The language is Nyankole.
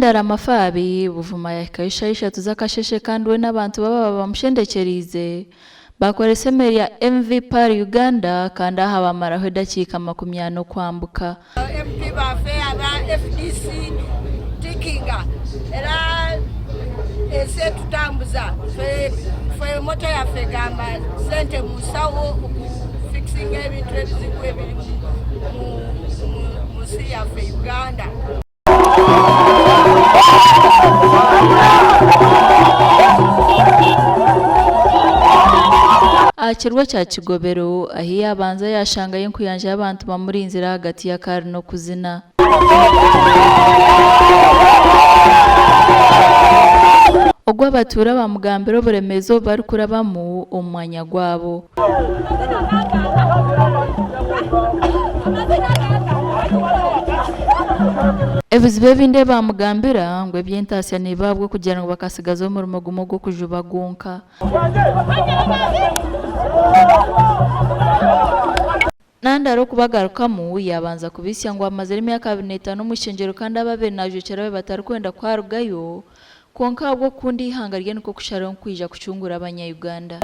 Nandala Mafabi, Buvuma yahikayo shaaha ishatu z'akasheeshe kandi we n'abantu be ababa bamushendekyereize baakoresa emeeri ya MV Pearl Uganda kandi aha baamaraho edakiika 40 okwambuka. MP baafe aba FDC tikinga era ensi etutambuza fe moto yaffe egamba sente munsawo okufikisinga ebintu ebizibu ebiri mu nsi yaffe Uganda. Aha kirwa kya Kigobero ahi yaabanza yaashangayo enkuyanja y'abantu bamurinzire ahagati y'akaari n'okuzina. Ogwo abatuura baamugambira oburemeezi obu barikurabamu omu mwanya gwabo. Ebizibu ebindi ebi baamugambira ngu eby'entaasya nibiba ahabw'okugira ngu bakatsigaza omurimo gumwe ogw'okujuba gwonka. Nandala okubagarukamu, yaabanza kubitsya ngu amazire emyaka 25 omu ishengyero kandi abu abaire naajwekyera babe batarikwenda ku arugayo, kwonka ahabw'okukunda eihanga rye nikwo kusharaho kwija kucungura abanya-Uganda.